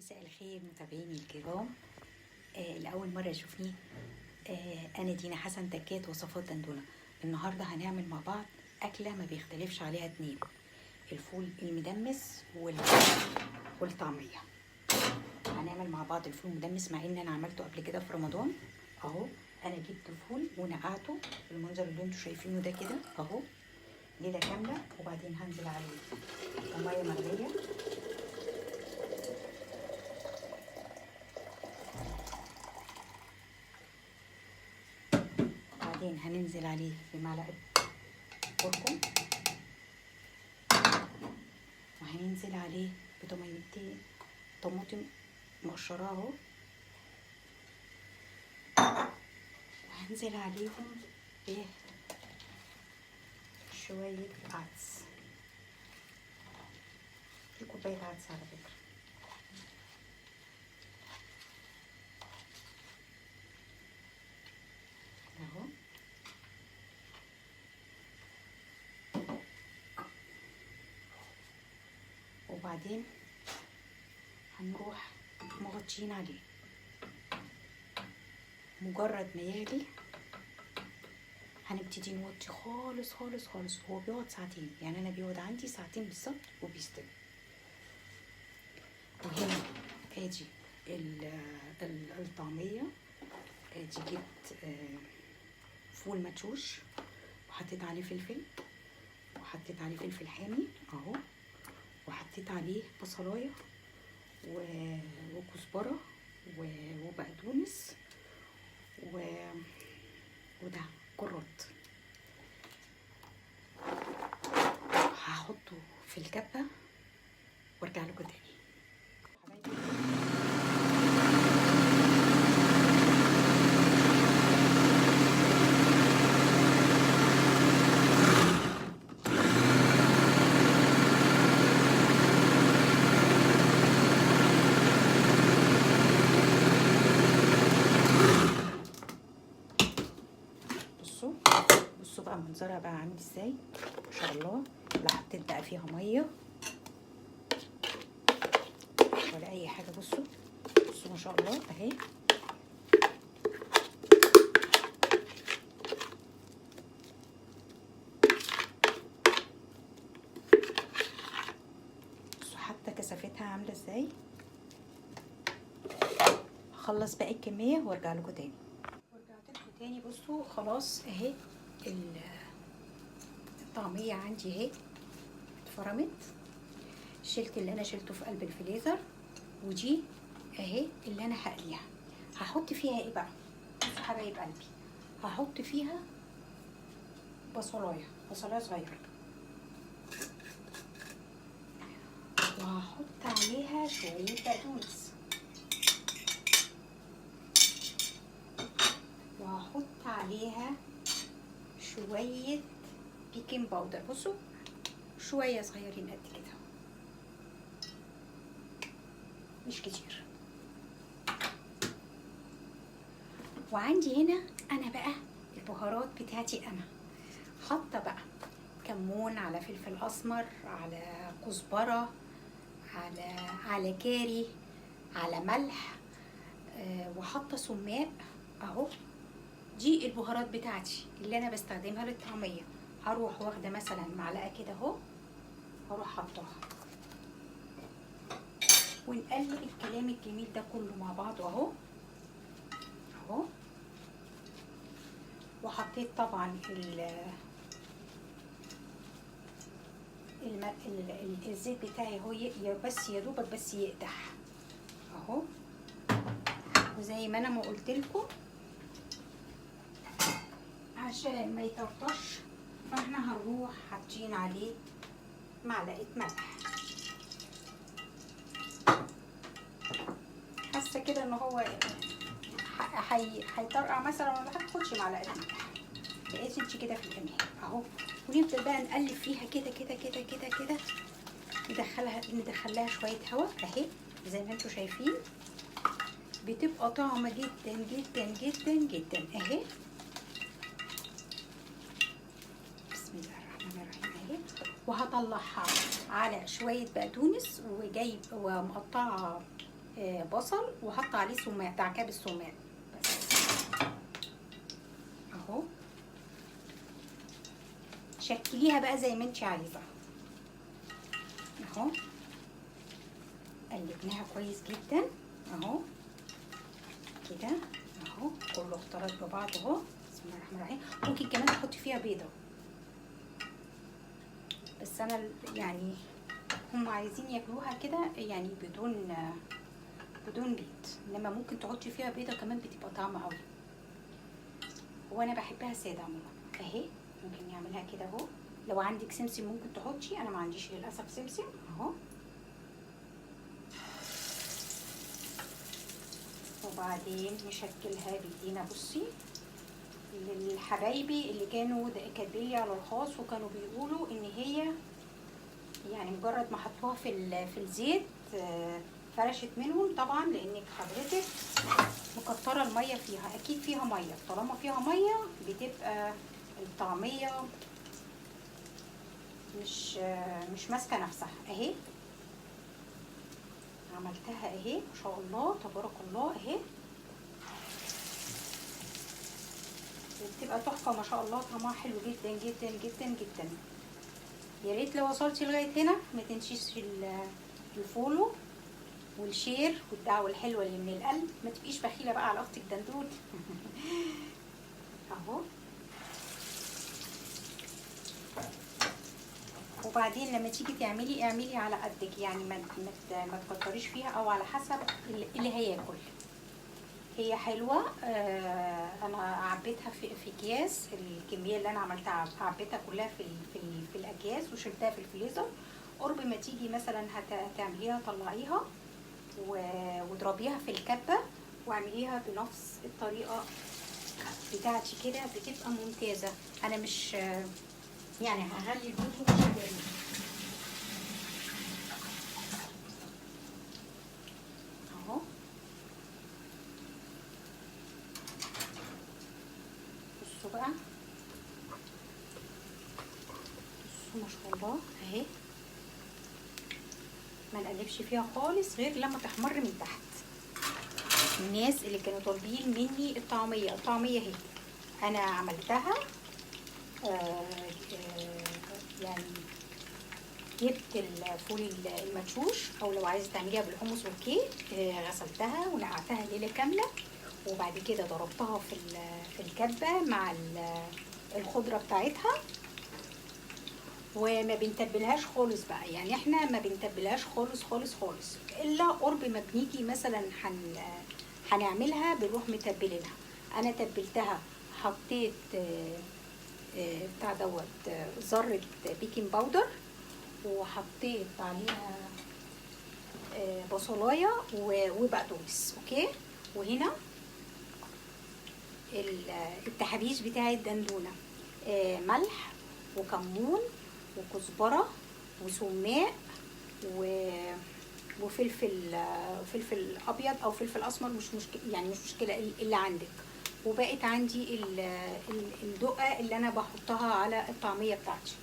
مساء الخير متابعيني الكرام. لأول مرة يشوفني، أنا دينا حسن تكات وصفات دندونة. النهاردة هنعمل مع بعض أكلة ما بيختلفش عليها اتنين، الفول المدمس والطعمية. هنعمل مع بعض الفول المدمس، مع ان انا عملته قبل كده في رمضان. اهو انا جبت الفول ونقعته بالمنظر اللي انتوا شايفينه ده كده اهو ليلة كاملة، وبعدين هنزل عليه بمية مغلية. بعدين هننزل عليه بمعلقة كركم، وهننزل عليه بطماطمتين طماطم مقشراه اهو، وهنزل عليهم بشوية عدس، دي كوباية عدس على فكرة. اهو وبعدين هنروح مغطيين عليه. مجرد ما يغلي هنبتدي نوطي خالص خالص خالص. هو بيقعد ساعتين، يعني انا بيقعد عندي ساعتين بالظبط وبيستوي. وهنا ادي الطعمية، ادي جبت فول مدشوش وحطيت عليه فلفل، وحطيت عليه فلفل حامي اهو، وحطيت عليه بصلايه وكزبره وبقدونس وده كرات. هحطه في الكبه وارجع لكم تاني. بصوا بصوا بقى منظرها بقى عامل ازاي ما شاء الله. لا حطيت بقى فيها مية ولا اي حاجة. بصوا بصوا ما شاء الله اهي. بصوا حتى كثافتها عامله ازاي. هخلص باقي الكمية وارجع لكم تاني. ورجعت لكم تاني. بصوا خلاص اهي الطعمية عندي اهي اتفرمت. شلت اللي انا شلته في قلب الفليزر، ودي اهي اللي انا هقليها. هحط فيها ايه بقى؟ بصوا حبايب قلبي، هحط فيها بصلايه، بصلايه صغيرة، وهحط عليها شوية بقدونس، وهحط عليها شوية baking powder. بصوا شوية صغيرين قد كده، مش كتير. وعندي هنا انا بقى البهارات بتاعتي، انا حاطه بقى كمون على فلفل اسمر على كزبره على كاري على ملح، وحاطه سماق اهو. دي البهارات بتاعتي اللي انا بستخدمها للطعميه. هروح واخده مثلا معلقه كده اهو، هروح حطاها، ونقلب الكلام الجميل ده كله مع بعضه اهو اهو. وحطيت طبعا الزيت بتاعي اهو، بس يا دوبك بس يقدح اهو. وزي ما انا ما قلت لكم عشان ما يطرطش فاحنا هنروح حاطين عليه معلقه ملح. حاسه كده ان هو هيطرقع مثلا ولا حاجة، خدش معلقه ملح، بقيت انت كده في الامان اهو. ونبدا بقى نقلب فيها كده كده كده كده كده، ندخلها شوية هواء اهي زي ما انتم شايفين. بتبقى طعمه جدا جدا جدا جدا اهي. بسم الله الرحمن الرحيم اهي. وهطلعها على شوية بقدونس، وجايب ومقطعه بصل، وحاطه عليه سماق، تعكاب السماق بس اهو. شكليها بقى زي ما انت عايزه اهو. قلبناها كويس جدا اهو كده اهو، كله اختلط ببعض اهو. بسم الله الرحمن الرحيم. ممكن كمان تحطي فيها بيضة، بس انا يعني هم عايزين ياكلوها كده يعني بدون بيض، انما ممكن تحطي فيها بيضة كمان بتبقى طعمه قوي. وانا بحبها ساده عموما اهي. ممكن نعملها كده اهو. لو عندك سمسم ممكن تحطي، انا ما عنديش للاسف سمسم اهو. وبعدين نشكلها بايدينا. بصي للحبايبي اللي كانوا كاتبين لي على الخاص وكانوا بيقولوا ان هي يعني مجرد ما حطوها في الزيت فرشت منهم، طبعا لانك حضرتك مكتره المية فيها، اكيد فيها مية، طالما فيها مية بتبقى الطعمية مش ماسكه نفسها اهي. عملتها اهي ما شاء الله تبارك الله اهي، وبتبقى تحفة ما شاء الله، طعمها حلو جدا جدا جدا جدا. يا ريت لو وصلتي لغاية هنا ما تنسيش ال follow وال share والدعوة الحلوة اللي من القلب، ما تبقيش بخيله بقى على اختك دندون. اهو. وبعدين لما تيجي تعملي اعملي على قدك، يعني ما تكتريش فيها، او على حسب اللي هياكل. هي حلوة. انا عبيتها في اكياس، الكمية اللي انا عملتها عبيتها كلها في الاكياس وشلتها في الفريزر. قرب ما تيجي مثلا هتعمليها طلعيها واضربيها في الكبه واعمليها بنفس الطريقة بتاعتي كده، بتبقى ممتازة. انا مش يعني هغلي البيض ومش هجري اهو. بصوا بقى، بصوا ما شاء الله اهي، ما نقلبش فيها خالص غير لما تحمر من تحت. الناس اللي كانوا طالبين مني الطعمية، الطعمية اهي انا عملتها. يعني جبت الفول المدشوش، او لو عايزه تعمليها بالحمص okay. غسلتها ونقعتها ليلة كاملة، وبعد كده ضربتها في الكبه مع الخضرة بتاعتها، وما بنتبلهاش خالص بقى. يعني احنا ما بنتبلهاش خالص خالص خالص، الا قرب ما بنيجي مثلا هنعملها بنروح متبلينها. انا تبلتها، حطيت بتاع دوت ذره baking powder، وحطيت عليها بصلايه وبقدونس okay. وهنا التحابيش بتاعه الدندونه، ملح وكمون وكزبره وسماق وفلفل، فلفل ابيض او فلفل اسمر، مش مشكلة يعني، مش مشكلة اللي عندك. وبقت عندي الدقة اللي انا بحطها على الطعمية بتاعتي.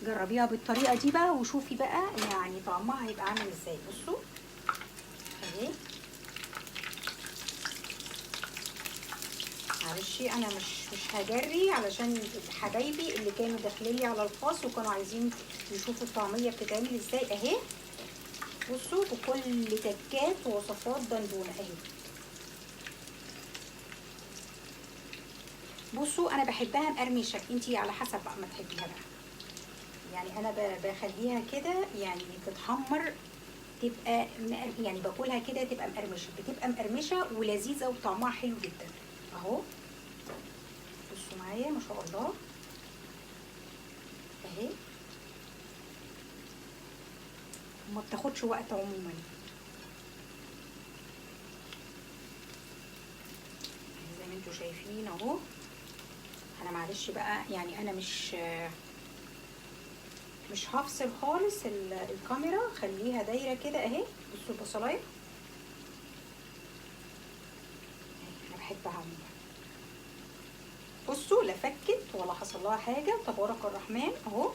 جربيها بالطريقة دي بقى وشوفي بقى يعني طعمها هيبقى عامل ازاي. بصوا اهي، معلش انا مش هجري علشان حبايبي اللي كانوا داخلين لي على الخاص وكانوا عايزين يشوفوا الطعمية بتتعمل ازاي اهي. بصوا بكل تكات ووصفات دندونه اهي. بصوا انا بحبها مقرمشه، انتي على حسب بقى ما تحبيها بقى. يعني انا بخليها كده يعني تتحمر، تبقى يعني باكلها كده تبقى مقرمشه، بتبقى مقرمشه ولذيذه وطعمها حلو جدا اهو. بصوا معايا ما شاء الله اهي، وما بتاخدش وقت عموما. زي ما انتوا شايفين اهو. انا معلش بقى يعني انا مش هفصل خالص الكاميرا، خليها دايرة كده اهي. بصوا البصلايه انا بحبها عموما. بصوا لا فكت ولا حصل لها حاجة، تبارك الرحمن اهو.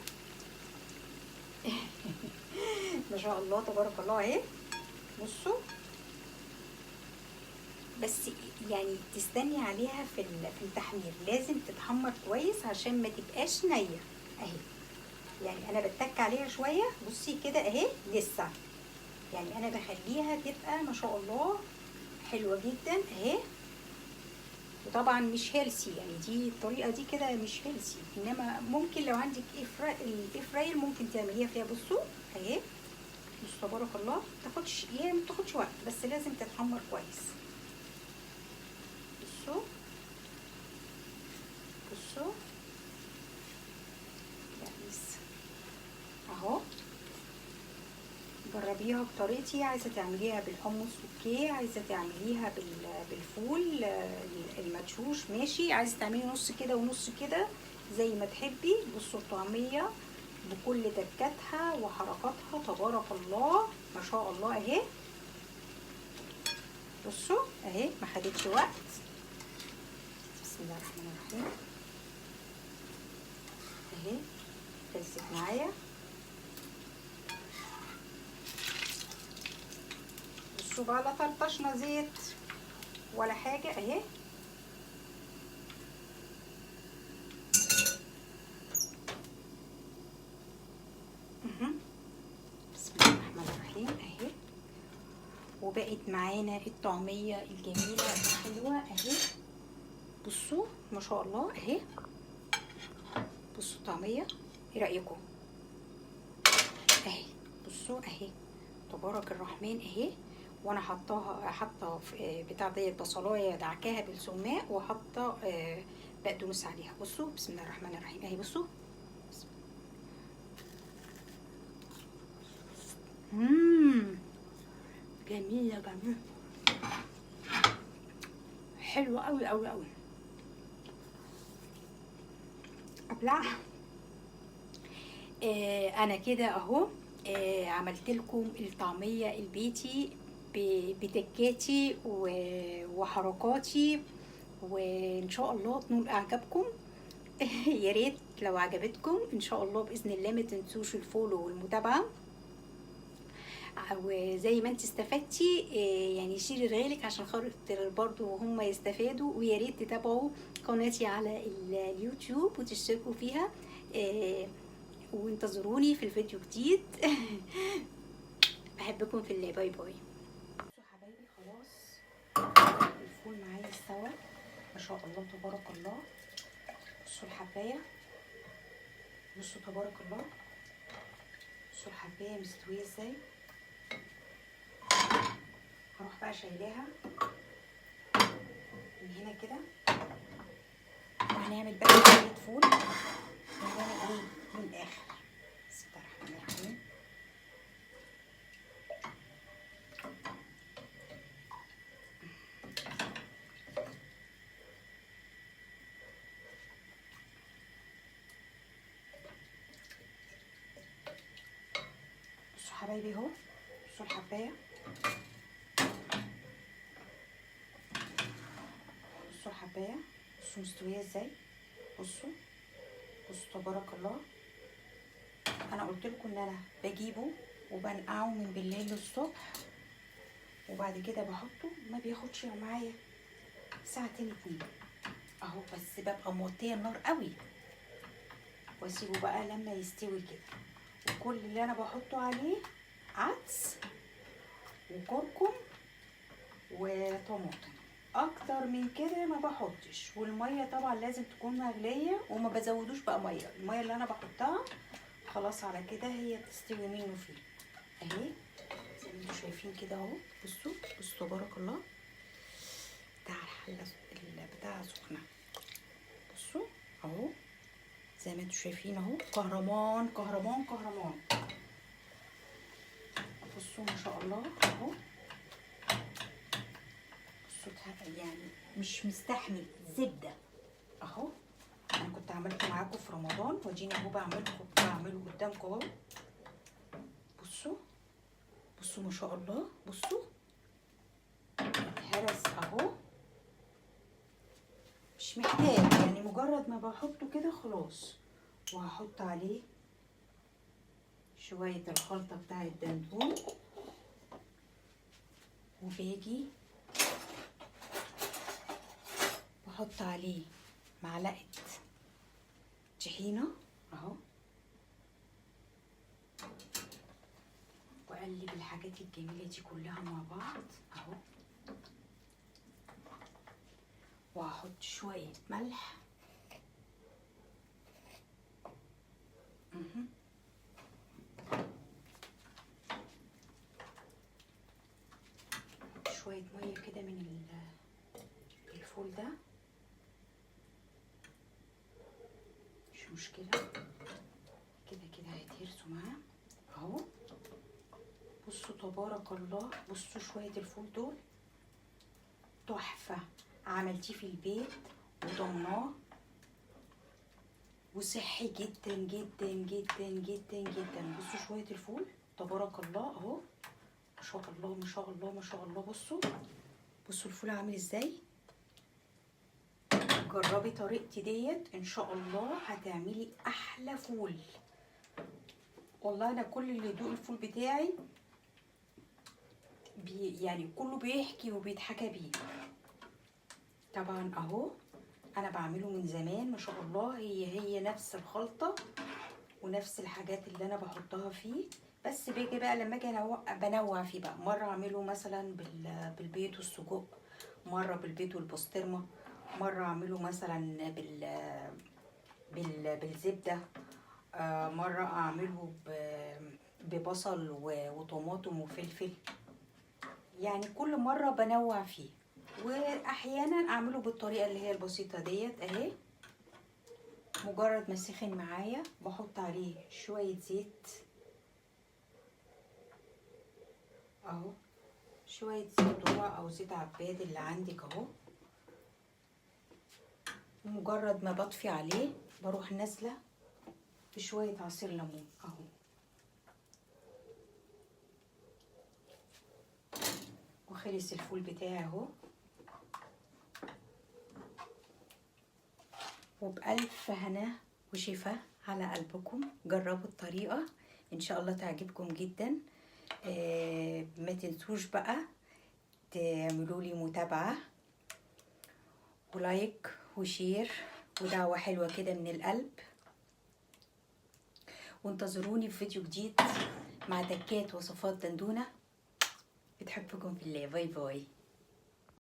ما شاء الله تبارك الله اهي. بصوا بس يعني تستني عليها في التحمير، لازم تتحمر كويس عشان ما تبقاش نيه اهي. يعني انا بتك عليها شوية، بصي كده اهي لسه، يعني انا بخليها تبقى ما شاء الله حلوة جدا اهي. وطبعا مش healthy، يعني دي الطريقة دي كده مش healthy، انما ممكن لو عندك ال air fryer ممكن تعمليها فيها. بصوا اهي، بصوا تبارك الله، ما تاخدش، هي ما بتاخدش وقت، بس لازم تتحمر كويس. بصوا بصوا لا لسه اهو. جربيها بطريقتي، عايزه تعمليها بالحمص okay، عايزه تعمليها بالفول المدشوش ماشي، عايزه تعملي نص كده ونص كده زي ما تحبي. بصوا الطعمية بكل تكاتها وحركاتها تبارك الله ما شاء الله اهي. بصوا اهي ما خدتش وقت. بسم الله الرحمن الرحيم اهي خلصت معايا. بصوا بقى لا طرطشنا زيت ولا حاجة اهي. بسم الله الرحمن الرحيم اهي. وبقت معانا الطعمية الجميلة الحلوة اهي. بصوا ما شاء الله اهي. بصوا الطعمية، ايه رايكم اهي؟ بصوا اهي تبارك الرحمن اهي. وانا حاطه في بتاع ديت بصلايه دعكاها بالسماق، وحاطه بقدونس عليها. بصوا بسم الله الرحمن الرحيم اهي. بصوا جميلة جميلة، حلوة قوي قوي قوي. ابلعها. انا كده اهو عملت لكم الطعمية البيتي بتكاتي وحركاتي، وان شاء الله تنول اعجابكم. يا ريت لو عجبتكم ان شاء الله باذن الله ما تنسوش ال follow والمتابعة، وزي ما انت استفدتي يعني شيري لغيرك عشان خاطر برضو هم يستفادوا. ويا ريت تتابعوا قناتي على اليوتيوب وتشتركوا فيها، وانتظروني في الفيديو جديد. بحبكم في الله، bye bye. بصوا حبايبي خلاص الفول معايا استوى ما شاء الله تبارك الله. بصوا الحبايه، بصوا تبارك الله، بصوا الحبايه مستوية ازاي. هروح بقى شايلاها من هنا كده، وهنعمل بقى شوية فول. هنعمل ايه من الاخر. بسم الله الرحمن الرحيم. بصوا حبايبي اهو، بصوا الحبايه، بصوا الحبايه، بصوا مستوية ازاي. بصوا بصوا تبارك الله. انا قلت لكم ان انا بجيبه وبنقعه من بالليل للصبح، وبعد كده بحطه، ما بياخدش معايا ساعتين اتنين اهو، بس ببقى موطيه النار قوي واسيبه بقى لما يستوي كده. وكل اللي انا بحطه عليه عدس وكركم وطماطم، اكتر من كده ما بحطش. والمية طبعا لازم تكون مغليه، وما بزودوش بقى مية، المية اللي انا بحطها خلاص على كده هي بتستوي منه فيه اهي زي ما انتوا شايفين كده اهو. بصوا بصوا تبارك الله، بتاع الحلة بتاع سخنة. بصوا اهو زي ما انتوا شايفين اهو، كهرمان كهرمان كهرمان. بصوا ما شاء الله اهو. بصوا يعني مش مستحمل زبدة اهو. انا كنت عملته معاكم في رمضان، واديني اهو بعمله قدامكم اهو. بصوا بصوا ما شاء الله، بصوا اتهرس اهو، مش محتاج يعني، مجرد ما بحطه كده خلاص. وهحط عليه شوية الخلطة بتاعه الدندون. وباجي بحط عليه معلقة طحينة اهو، واقلب الحاجات الجميلة دي كلها مع بعض اهو. وهحط شوية ملح. شوية مية كده من الفول ده، مش مشكلة، كده كده هيتهرسوا معاه اهو. بصوا تبارك الله، بصوا شوية الفول دول تحفة، عملتيه في البيت وضمناه، وصحي جدا جدا جدا جدا جدا. بصوا شوية الفول تبارك الله اهو، ما شاء الله ما شاء الله ما شاء الله. بصوا بصوا الفول عامل ازاي. جربي طريقتي ديت ان شاء الله هتعملي احلى فول. والله انا كل اللي يدوق الفول بتاعي يعني كله بيحكي وبيتحكى بيه. طبعا اهو انا بعمله من زمان ما شاء الله، هي نفس الخلطة ونفس الحاجات اللي انا بحطها فيه، بس باجي بقى لما اجي بنوع فيه بقى. مرة اعمله مثلا بالبيض والسجق، مرة بالبيض والبسطرمه، مرة اعمله مثلا بالزبده، مرة اعمله ببصل وطماطم وفلفل. يعني كل مرة بنوع فيه، واحيانا اعمله بالطريقة اللي هي البسيطة ديت اهي. مجرد ما سخن معايا بحط عليه شوية زيت اهو، شوية زيت ذره او زيت عباد اللي عندك اهو. ومجرد ما بطفي عليه بروح نازله بشوية عصير ليمون اهو. وخلص الفول بتاعي اهو. وبألف هنا وشفا على قلبكم. جربوا الطريقة إن شاء الله تعجبكم جدا. ما تنسوش بقى تعملوا لي متابعة و like و share ودعوة حلوة كده من القلب. وانتظروني في فيديو جديد مع تكات وصفات دندونة. بتحبكم في الله. bye bye.